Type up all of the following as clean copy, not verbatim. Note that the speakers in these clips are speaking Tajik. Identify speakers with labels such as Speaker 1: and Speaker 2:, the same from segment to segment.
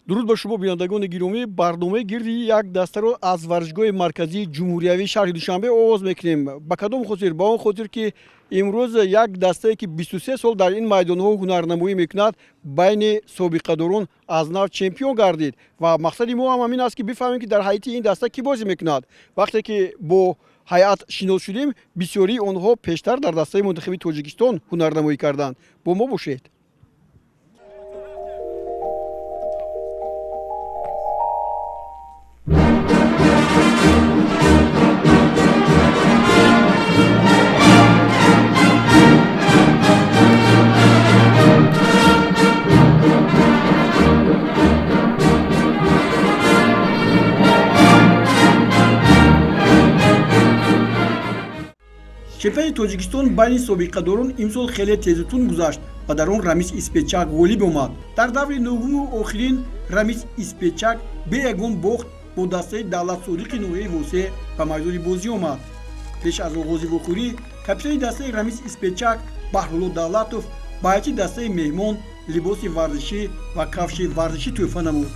Speaker 1: Дуруд ба шумо, бинандагони гиромӣ. Барномаи гирди як дастаро аз варзишгоҳи марказии ҷумҳуриявии шаҳри Душанбе оғоз мекунем. Ба кадом хотир? Ба он хотир, ки имрӯз як дастае, ки 23 сол дар ин майдонҳо ҳунарнамоӣ мекунад, байни собиқадорон аз нав чемпион гардид. Ва мақсади мо ҳам ҳамин аст, ки бифаҳмем, ки дар ҳайати ин даста кӣ бозӣ мекунад. Вақте ки бо ҳайат шинос шудем, бисёрии онҳо пештар дар дастаи мунтахаби Тоҷикистон ҳунарнамоӣ карданд. Бо мо бошед. Чемпионати Тоҷикистон байни собиқадорон имсол хеле тезутун гузашт ва дар он Рамис Испечак ғолиб омад. Дар даври нуҳуму охирин Рамис Испечак бе ягон бохт бо дастаи Давлатсодиқи ноҳияи Восе ба майдони бозӣ омад. Пеш аз оғози вохӯрӣ капитани дастаи Рамис Испечак Баҳрулло Давлатов ба ҳайати дастаи меҳмон либоси варзишӣ ва кафши варзишӣ тӯҳфа намуд.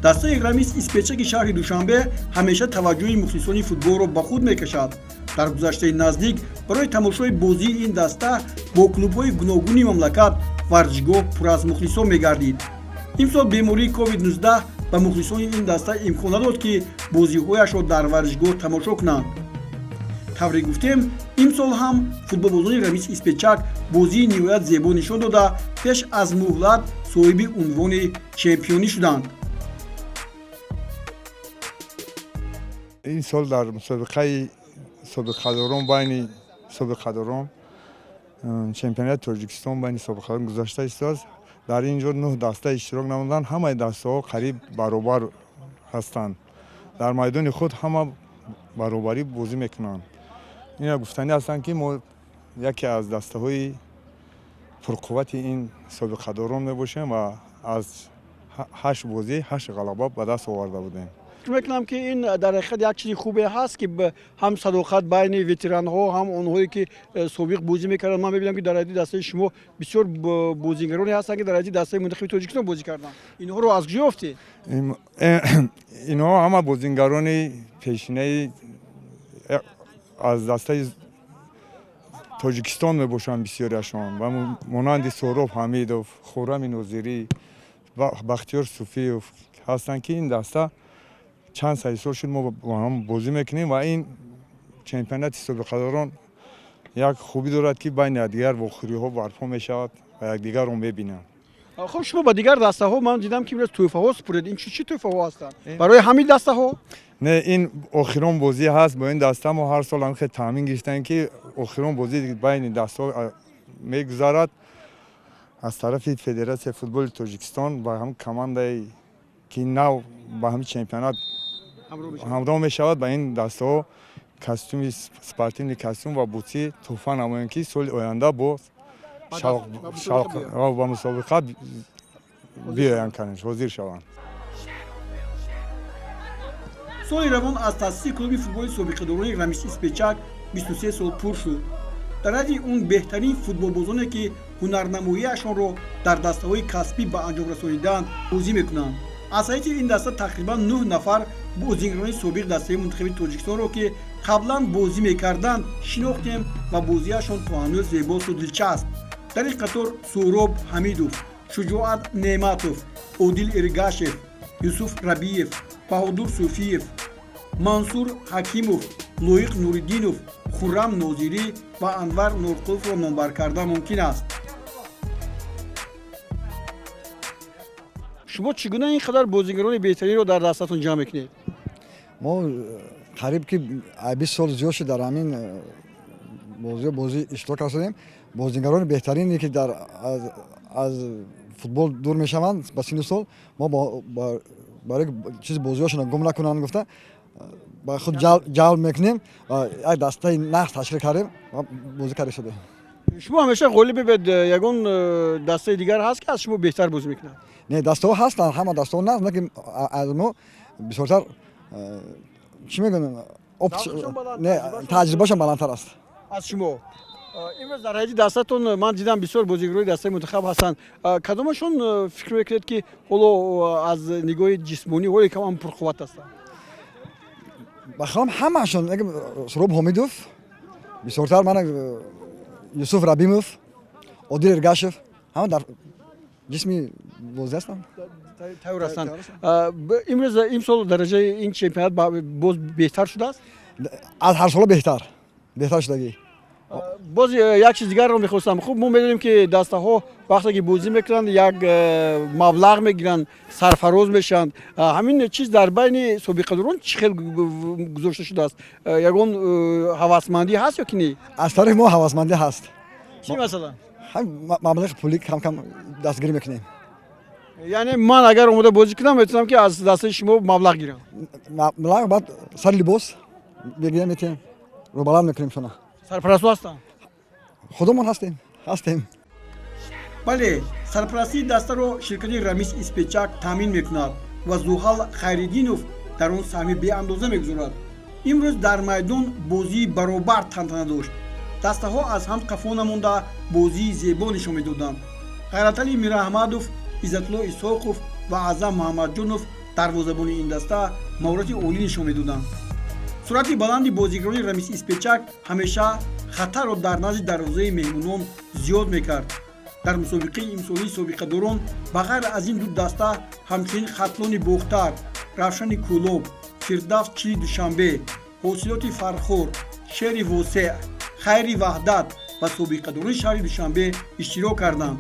Speaker 1: Дастаи Рамис Испечаки шаҳри Душанбе ҳамеша таваҷҷӯҳи мухлисони футболро ба худ мекашад. Дар гузаштаи наздик барои тамошои бозии ин даста бо клубҳои гуногуни мамлакат варзишгоҳ пур аз мухлисон мегардид. Имсол бемории COVID-19 ба мухлисони ин даста имкон надод, ки бозиҳояшро дар варзишгоҳ тамошо кунанд. Тавре гуфтем, имсол ҳам футболбозони Рамис Испечак бозии ниҳоят зебо нишон дода, пеш аз муҳлат соҳиби унвони чемпионӣ шуданд.
Speaker 2: Ин сол дар мусобиқаи собиқадорон, байни собиқадорон, чемпионати Тоҷикистон байни собиқадорон гузашта истодааст. Дар ин ҷо нӯҳ даста иштирок намуданд. Ҳамаи дастаҳо қариб баробар ҳастанд, дар майдони худ ҳама баробарӣ бозӣ мекунанд. Ина гуфтанӣ ҳастанд, ки мо яке аз дастаҳои пурқуввати ин собиқадорон мебошем ва аз ҳашт бозӣ ҳашт ғалаба ба даст оварда будем.
Speaker 1: Фикр мекунам, ки ин дар ҳақиқат як чизи хубе ҳаст, ки ҳам садоқат байни ветеранҳо, ҳам онҳое, ки собиқ бозӣ мекарданд. Ман мебинам, ки дар ҳайати дастаи шумо бисёр бозигароне ҳастанд, ки дар ҳайати дастаи мунтахаби Тоҷикистон бозӣ карданд. Инҳоро аз куҷо ёфтед?
Speaker 2: Инҳо ҳама бозингарони пешинаи аз дастаи Тоҷикистон мебошанд, бисёриашон ва монанди Соҳроб Ҳамидов, Хуррами Нозирӣ, Бахтиёр Суфиев ҳастанд, ки ин даста чанд сади сол шуд, мо бо ҳам бозӣ мекунем. Ва ин чемпионати собиқадорон як хубӣ дорад, ки байни якдигар вохӯриҳо барпо мешавад ва якдигарро мебинанд.
Speaker 1: Хуб, шумо ба дигар дастаҳо, ман дидам, ки имрӯз тӯҳфаҳо супуред. Ин чӣ тӯҳфаҳо ҳастанд? Барои ҳамин дастаҳо?
Speaker 2: Не, ин охирон бозӣ ҳаст бо ин даста. Мо ҳар сол ҳам хел таъмин гирифтаем, ки охирон бозӣ байни дастаҳо мегузарад. Аз тарафи Федератсияи футболи Тоҷикистон ба ҳам командае, ки нав ба ҳамин чемпионат ҳамроҳ мешавад, ба ин дастаҳо костюми спортивный костюм ва бутсӣ тӯҳфа намоем, ки соли оянда боз ба мусобиқа биёянд, ҳозир шаванд.
Speaker 1: Соли равон аз таъсиси клуби футболи собиқадорони Рамис Испечак 23 сол пур шуд. Дар ҳайати он беҳтарин футболбозоне, ки ҳунарнамоиашонро дар дастаҳои касбӣ ба анҷом расонидаанд, бозӣ мекунанд. Аз ҳайати ин даста тақрибан нӯҳ нафар бозигарони собиқ дастаи мунтахаби Тоҷикистонро, ки қаблан бозӣ мекарданд, шинохтем ва бозиашон то ҳанӯз зебосту дилчасп. Дар ин қатор Суҳроб Ҳамидов, Шуҷоат Неъматов, Одил Эргашев, Юсуф Рабиев, Баҳодур Суфиев, Мансур Ҳакимов, Лоиқ Нуриддинов, Хуррам Нозирӣ ва Анвар Норқуловро номбар кардан мумкин аст. Шумо чӣ гуна ин қадар бозигарони беҳтаринро дар дастатон ҷамъ мекунед?
Speaker 3: Мо қариб ки 20 сол зиёд шуд, дар ҳамин бозиҳо бозӣ иштирок кардем. Бозигарони беҳтарине, ки дар аз футбол дур мешаванд ба синну сол, мо барои чизи бозиҳошонро гум накунанд гуфта, ба худ ҷалб мекунем ва як дастаи нағз ташкил кардем ва бозӣ карда шудем.
Speaker 1: Шумо ҳамеша ғолиб мебед. Ягон дастаи дигар ҳаст, ки аз шумо беҳтар бозӣ мекунад?
Speaker 3: Не, дастаҳо ҳастанд, ҳама дастаҳо нағз, лекин аз мо бисёртар, чӣ мегӯям, не, таҷрибашон баландтар аст.
Speaker 1: Аз шумо. Имрӯз дар ҳайати дастатон ман дидам, бисёр бозигарони дастаи мунтахаб ҳастанд. Кадомашон фикр мекунед, ки ҳоло аз нигоҳи ҷисмонӣ ҳоле камам пурқувват ҳастанд?
Speaker 3: Ба хаёлам, ҳамаашон. Суроб Ҳомидов бисёртар, мана Юсуф Рабимов, Одил Эргашев, ҳама дар ҷисми бозӣ ҳастанд.
Speaker 1: Тайёр ҳастанд. Имрӯз, имсол дараҷаи ин чемпионат боз беҳтар шудааст?
Speaker 3: Аз ҳарсола беҳтар шудагӣ.
Speaker 1: Боз як чиз дигарро мехостам. Хуб, мо медонем, ки дастаҳо вақте ки бозӣ мекунанд, як маблағ мегиранд, сарфароз мешаванд. Ҳамин чиз дар байни собиқадорон чӣ хел гузошта шудааст? Ягон ҳавасмандӣ ҳаст ё ки не?
Speaker 3: Аз тарафи мо ҳавасмандӣ ҳаст.
Speaker 1: Чӣ масалан?
Speaker 3: Маблағи пулӣ кам кам дастгирӣ мекунем.
Speaker 1: Яъне ман агар омода бозӣ кунам, метавонам, ки аз дастаи шумо маблағ гирам?
Speaker 3: Маблағ, баъд сари либос мегирем, метиҳем, рӯбаланд мекунем шуна.
Speaker 1: Сарпарастҳо ҳастанд?
Speaker 3: Худомон ҳастем.
Speaker 1: Бале, сарпарастии дастаро ширкати Рамис Испечак таъмин мекунад ва Зуҳал Хайриддинов дар он саҳми беандоза мегузорад. Имрӯз дар майдон бозии баробар тантана дошт. Дастаҳо аз ҳам қафо намонда, бозии зебо нишон медоданд. Ғайратали Мираҳмадов, Иззатулло Исҳоқов ва Аъзам Муҳаммадҷонов, дарвозабони ин даста, маҳорати олӣ нишон медоданд. Суръати баланди бозигарони Рамис Испечак ҳамеша хатарро дар назди дарвозаи меҳмонон зиёд мекард. Дар мусобиқаи имсолии собиқадорон ба ғайр аз ин ду даста ҳамчунин Хатлони Бохтар, Равшани Кӯлоб, Фирдавс Чили Душанбе, Ҳосилоти Фархор, Шери Восеъ, Хайри Ваҳдат ва собиқадорони шаҳри Душанбе иштирок карданд.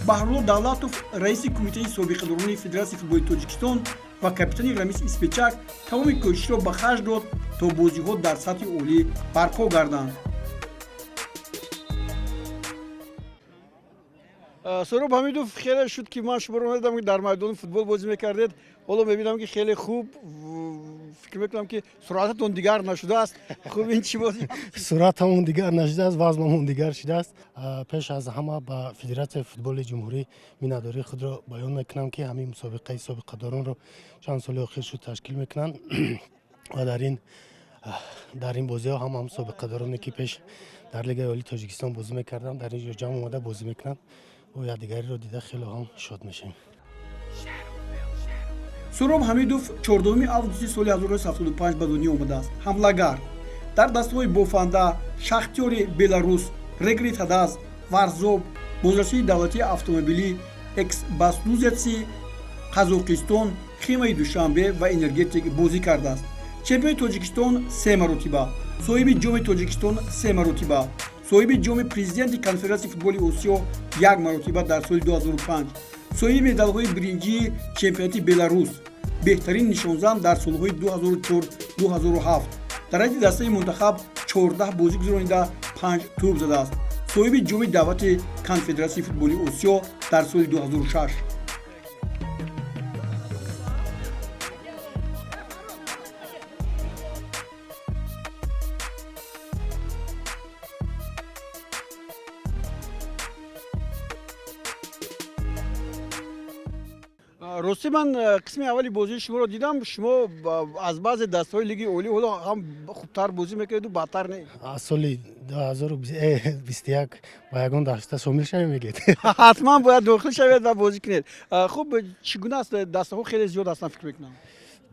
Speaker 1: Баҳрулло Давлатов, раиси Кумитаи собиқадорони Федератсияи футболи Тоҷикистон ва капитани Рамис Испечак, тамоми кӯшишро ба харҷ дод, то бозиҳо дар сатҳи олӣ барпо гарданд. Сӯроб Ҳамидов, хеле шуд, ки ман шуморо надидам, ки дар майдони футбол бозӣ мекардед. Ҳоло мебинам, ки хеле хуб. Фикр мекунам, ки суръататон дигар нашудааст. Хуб, ин чӣ бозӣ?
Speaker 4: Суръатамон дигар нашудааст, вазнамон дигар шудааст. Пеш аз ҳама ба Федератсияи футболи ҷумҳурӣ миннатдории худро баён мекунам, ки ҳамин мусобиқаи собиқадоронро чанд соли охир шуд ташкил мекунанд ва дар ин бозиҳо ҳам собиқадороне, ки пеш дар Лигаи олии Тоҷикистон бозӣ мекарданд, дар ин ҷо ҷамъ омада бозӣ мекунанд ва якдигариро дида хеле ҳам шод мешавем.
Speaker 1: Суроб Ҳамидов 4 августи соли 1975 ба дунё омадааст. Ҳамлагар. Дар дастаҳои Бофанда, Шахтёри Беларус, Регри Тадаз, Варзоб, Бозрасии давлатии автомобилӣ, Экибастузеци Қазоқистон, Химаи Душанбе ва Энергетик бозӣ кардааст. Чемпиони Тоҷикистон се маротиба, соҳиби Ҷоми Тоҷикистон се маротиба, соҳиби Ҷоми Президенти Конфедератсияи футболи Осиё як маротиба дар соли 2005, соҳиби медалҳои биринҷии чемпионати Беларус, беҳтарин нишонзан дар солҳои 2004-2007. Дар ҳайати дастаи мунтахаб 14 бозӣ гузаронида, 5 тӯб задааст. Соҳиби Ҷоми даъвати Конфедератсияи футболи Осиё дар соли 2006. Ростӣ, ман қисми аввали бозии шуморо дидам. Шумо аз баъзе дастаҳои лиги олӣ ҳоло ҳам хубтар бозӣ мекунеду бадтар не.
Speaker 4: Аз соли 2021 ба ягон даста шомил шавем, мегӯед?
Speaker 1: Ҳатман бояд дохил шавед ва бозӣ кунед. Хуб, чӣ гуна аст? Дастаҳо хеле зиёд ҳастанд, фикр мекунам.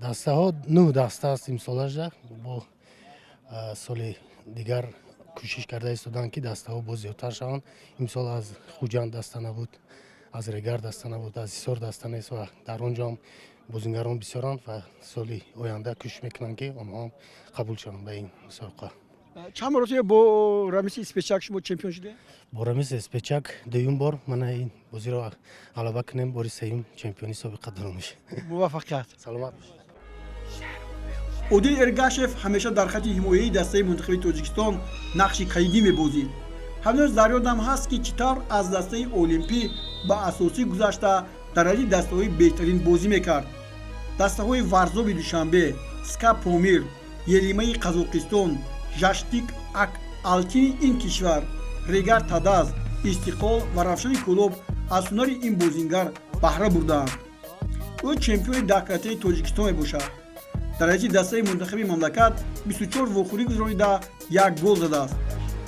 Speaker 4: Дастаҳо нӯҳ даста аст имсолаша. Бо соли дигар кӯшиш карда истоданд, ки дастаҳо боз зиёдтар шаванд. Имсол аз Хуҷанд даста набуд, аз Регар даста набуд, аз Ҳисор даста нест ва дар он ҷо ҳам бозингарон бисёранд ва соли оянда кӯшиш мекунанд, ки онҳо ҳам қабул шаванд ба ин мусобиқа.
Speaker 1: Чанд маротиба бо Рамиси Испечак шумо чемпион шудед?
Speaker 4: Бо Рамис Испечак дуюм бор. Мана ин бозиро ғалаба кунем, бори сеюм чемпиони собиқадорон мешавем.
Speaker 1: Муваффақият!
Speaker 4: Саломат.
Speaker 1: Одил Эргашев ҳамеша дар хати ҳимояи дастаи мунтахаби Тоҷикистон нақши калидӣ мебозид. Ҳанӯз дар ёдам ҳаст, ки чӣ тавр аз дастаи Олимпӣ ба Асосӣ гузашта, дар ради дастаҳои беҳтарин бозӣ мекард. Дастаҳои Варзоби Душанбе, СКА Помир, Елимаи Қазоқистон, Жаштик Ак Алтини ин кишвар, Регар Тадаз, Истиқлол ва Равшани Кӯлоб аз ҳунари ин бозингар баҳра бурдаанд. Ӯ чемпиони даҳкаратаи Тоҷикистон мебошад. Дар ҳайати дастаи мунтахаби мамлакат 24 вохӯрӣ гузаронида, як гол задааст.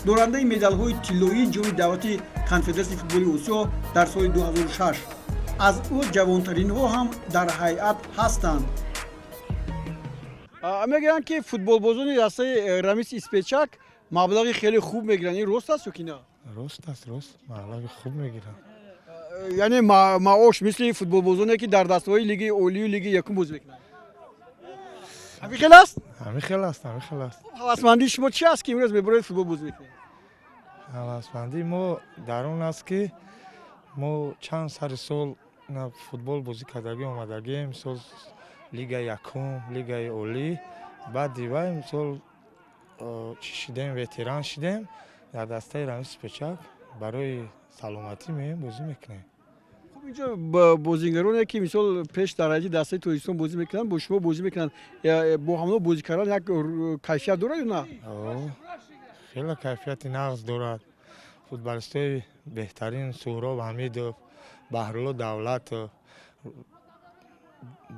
Speaker 1: Дорандаи медалҳои тиллоии Ҷоми давлати Конфедератсияи футболи Осиё дар соли 2006. Аз ӯ ҷавонтаринҳо ҳам дар ҳайат ҳастанд. Мегӯянд, ки футболбозони дастаи Рамиси Испечак маблағи хеле хуб мегиранд. Ин рост аст ё ки на?
Speaker 5: Рост аст, рост, маблағи хуб мегиранд.
Speaker 1: Яъне маош мисли футболбозоне, ки дар дастаҳои лигаи олию лигаи якум бозӣ мекунанд, ҳамин хел аст?
Speaker 5: Ҳамин хел аст, ҳамин хел аст.
Speaker 1: Ҳавасмандии шумо чи аст, ки имрӯз мебароед, футбол бозӣ мекунед?
Speaker 5: Ҳавасмандии мо дар он аст, ки мо чанд сари сол футбол бозӣ кардагӣ омадагием, мисол, лигаи якум, лигаи олӣ. Баъди вай, мисол, чӣ шидем, ветеран шидем, дар дастаи Рамис Спечак барои саломатӣ меем, бозӣ мекунем.
Speaker 1: Хуб, инҷо бозигароне, ки мисол пеш дар ҳайати дастаи Тоҷикистон бозӣ мекунанд, бо шумо бозӣ мекунанд, бо ҳамно бозӣ кардан як кайфият дорад ё на?
Speaker 5: Хеле кайфияти нағз дорад. Футболистои беҳтарин Суҳроб Ҳамидов, Баҳрулло Давлатов,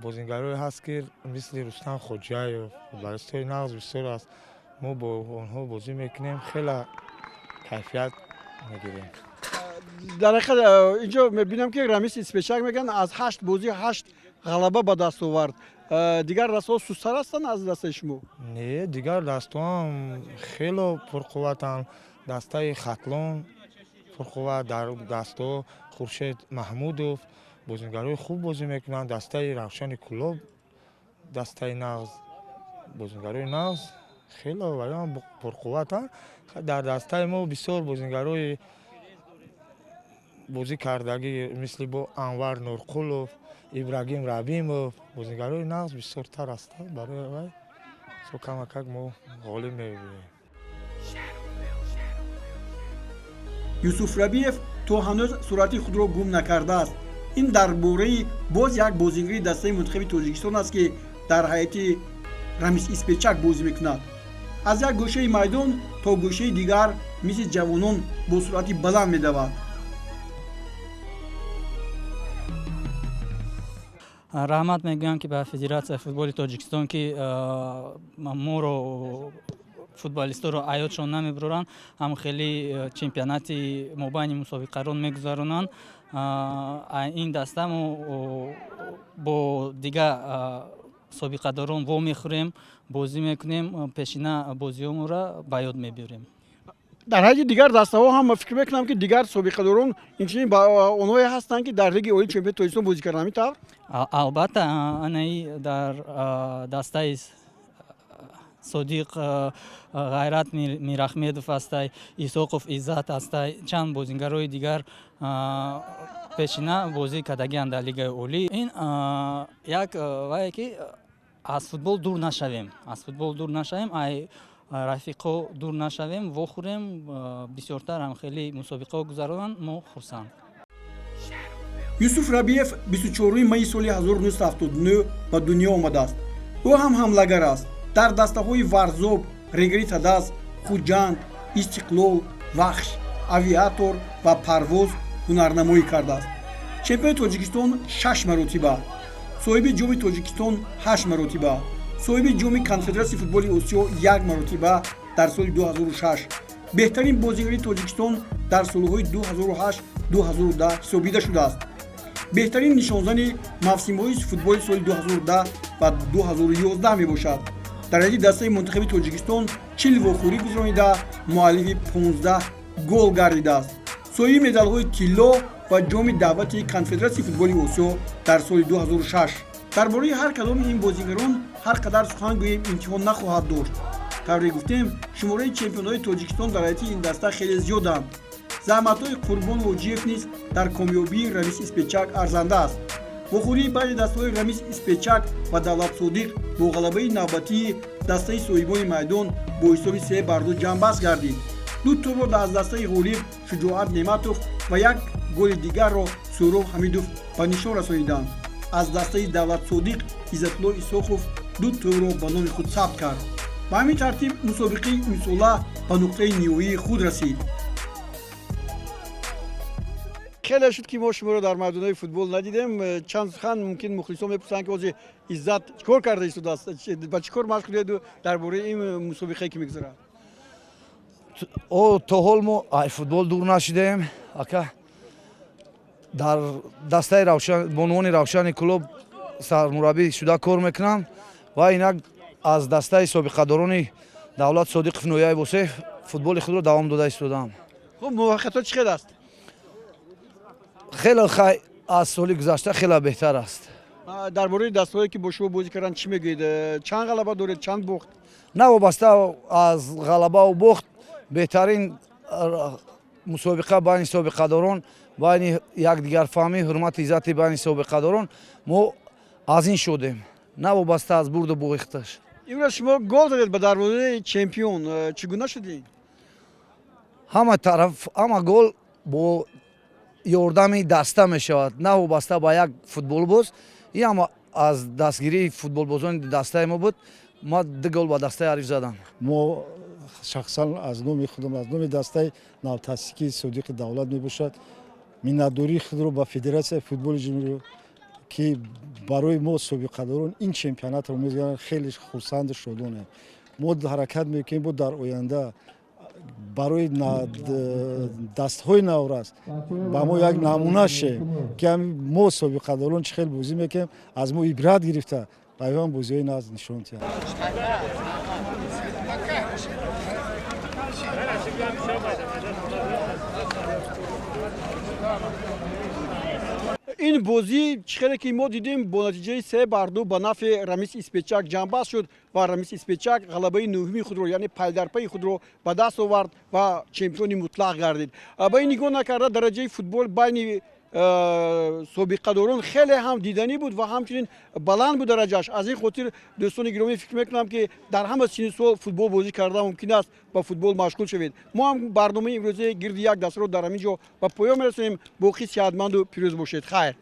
Speaker 5: бозингарое ҳаст, ки мисли Рустам Хоҷаев, футболистои нағз бисёр аст. Мо бо онҳо бозӣ мекунем, хеле кайфият мегирем.
Speaker 1: Дар ҳақиқат, инҷо мебинам, ки Рамис Испечак, мегӯянд, аз ҳашт бозӣ ҳашт ғалаба ба даст овард. Дигар дастаҳо сустар ҳастанд аз дастаи шумо?
Speaker 5: Не, дигар дастаҳоам хело пурқувватанд. Дастаи Хатлон пурқувват, дар дастаҳо Хуршед Маҳмудов, бозингарои хуб бозӣ мекунанд. Дастаи Равшани Кӯлоб дастаи нағз, бозингарои нағз хело ваям пурқувватанд. Дар дастаи мо бисёр бозингарои бозӣ кардагӣ, мисли бо Анвар Нурқулов, Ибрагим Рабимов, бозингарои нағз бисёртар ҳастанд. Барои вай со камакак мо ғолиб мебиёем.
Speaker 1: Юсуф Рабиев то ҳанӯз суръати худро гум накардааст. Ин дар бораи боз як бозингари дастаи мунтахаби Тоҷикистон аст, ки дар ҳайати Рамис Испечак бозӣ мекунад. Аз як гӯшаи майдон то гӯшаи дигар мисли ҷавонон бо суръати баланд медавад.
Speaker 6: Раҳмат мегӯям, ки ба Федератсияи футболи Тоҷикистон, ки моро, футболисторо, аётшон намебуранд, ҳам хеле чемпионати мобайни мусобиқарон мегузаронанд. Ин даста мо бо дигар собиқадорон вомехӯрем, бозӣ мекунем, пешина бозиҳомонро ба ёд мебиёрем.
Speaker 1: Дар ҳайати дигар дастаҳо ҳам фикр мекунам, ки дигар собиқадорон, инчунин онҳое ҳастанд, ки дар лигаи олии чемпионати Тоҷикистон бозӣ карданд, ҳамин тавр?
Speaker 6: Албатта, анаи дар дастаи Содиқ Ғайрат Мирахмедов ҳастай, Исоқов Иззат ҳастай, чанд бозингарои дигар пешина бозӣ кардагианд дар лигаи олӣ. Ин як вае, ки аз футбол дур нашавем, аз футбол дур нашавем, ай рафиқо дур нашавем, вохӯрем, бисёртар ҳам хеле мусобиқаҳо гузаронанд, мо хурсанд.
Speaker 1: Юсуф Рабиев 24 майи соли 1979 ба дунё омадааст. Ӯ ҳам ҳамлагар аст. Дар дастаҳои Варзоб, Регари Тадаз, Хуҷанд, Истиқлол, Вахш, Авиатор ва Парвоз ҳунарнамоӣ кардааст. Чемпиони Тоҷикистон шаш маротиба, соҳиби Ҷоми Тоҷикистон ҳашт маротиба, соҳиби Ҷоми Конфедератсияи футболи Осиё як маротиба дар соли 2006, беҳтарин бозигари Тоҷикистон дар солҳои 2008, 2010 ҳисобида шудааст. Беҳтарин нишонзани мавсимҳои футболи соли 2010 ва 2011 мебошад. Дар ҳайати дастаи мунтахаби Тоҷикистон 40 вохӯрӣ гузаронида, муаллифи 15 гол гардидааст. Соҳиби медалҳои тилло ва Ҷоми даъвати Конфедератсияи футболи Осиё дар соли 2006. Дар бораи ҳар кадоми ин бозигарон ҳар қадар сухан гӯем, интиҳо нахоҳад дошт. Тавре гуфтем, шумораи чемпионҳои Тоҷикистон дар ҳайати ин даста хеле зиёданд. Заҳматҳои Қурбон Ҳоҷиев низ дар комёбии Рамис Испечак арзанда аст. Вохӯрии байни дастаҳои Рамис Испечак ва Давлат Содиқ бо ғалабаи навбатии дастаи соҳибони майдон бо ҳисоби 3-2 ҷамъбаст гардид. Ду тӯбро аз дастаи ғолиб Шуҷоат Неъматов ва як голи дигарро Суҳроб Ҳамидов ба нишон расониданд. Аз дастаи Давлат Содиқ Иззатулло Исоқов ду тӯбро ба номи худ сабт кард. Ба ҳамин тартиб мусобиқаи имсола ба нуқтаи ниҳоии худ расид. Хеле шуд, ки мо шуморо дар майдонҳои футбол надидем. Чанд сухан мумкин, мухлисон мепурсанд, ки ҳозир Иззат чӣ кор карда истодааст, ба чӣ кор машғуледу дар бораи ин мусобиқае, ки мегузарад.
Speaker 7: То ҳол мо ай футбол дур нашидаем, ака. Дар дастаи Равшан, бонувони Равшани Кӯлоб сармураббӣ шуда кор мекунам ва инак аз дастаи собиқадорони Давлат Содиқов ноҳияи Восеъ футболи худро давом дода истодаам.
Speaker 1: Хуб, муваффақиятҳо чӣ хел аст?
Speaker 7: Хеле хай, аз соли гузашта хеле беҳтар аст.
Speaker 1: Дар бораи дастаҳое, ки бо шумо бозӣ карданд, чӣ мегӯед? Чанд ғалаба доред, чанд бохт?
Speaker 7: Навобаста аз ғалабаву бохт, беҳтарин мусобиқа байни собиқадорон, байни якдигарфаҳмӣ, ҳурмати, иззати байни собиқадорон, мо аз ин шудем, навобаста аз бурду бохташ.
Speaker 1: Имрӯз шумо гол задед ба дарвозаи чемпион. Чӣ гуна шудед?
Speaker 7: Ҳама тараф, ҳама гол бо ёрдами даста мешавад, навобаста ба як футболбоз. Ин ҳама аз дастгирии футболбозони дастаи мо буд. Ма ду гол ба дастаи ҳариф задам.
Speaker 8: Мо шахсан аз номи худам, аз номи дастаи навтаъсисии Содиқи Давлат мебошад, миннатдории худро ба Федератсияи футболи ҷумҳурӣ, ки барои мо собиқадорон ин чемпионатро мегузаронанд, хеле хурсанду шодонем. Мо ҳаракат мекунем, бо дар оянда барои дастҳои наврас ба мо як намуна шем, ки мо собиқадорон чӣ хел бозӣ мекунем, аз мо ибрат гирифта, ба ҳам бозиҳои нағз нишон диҳанд.
Speaker 1: Ин бозӣ, чӣ хеле ки мо дидем, бо натиҷаи 3-2 ба нафъи Рамис Испечак ҷамъбаст шуд ва Рамис Испечак ғалабаи нӯҳуми худро, яъне пайдарпайи худро ба даст овард ва чемпиони мутлақ гардид. Ба ин нигоҳ накарда, дараҷаи футбол байни собиқадорон хеле ҳам диданӣ буд ва ҳамчунин баланд буд дараҷааш. Аз ин хотир, дӯстони гиромӣ, фикр мекунам, ки дар ҳама синну сол футбол бозӣ карда мумкин аст, ба футбол машғул шавед. Мо ҳам барномаи имрӯзаи Гирди як дастро дар ҳамин ҷо ба поён мерасонем. Боқӣ сиҳатманду пирӯз бошед. Хайр.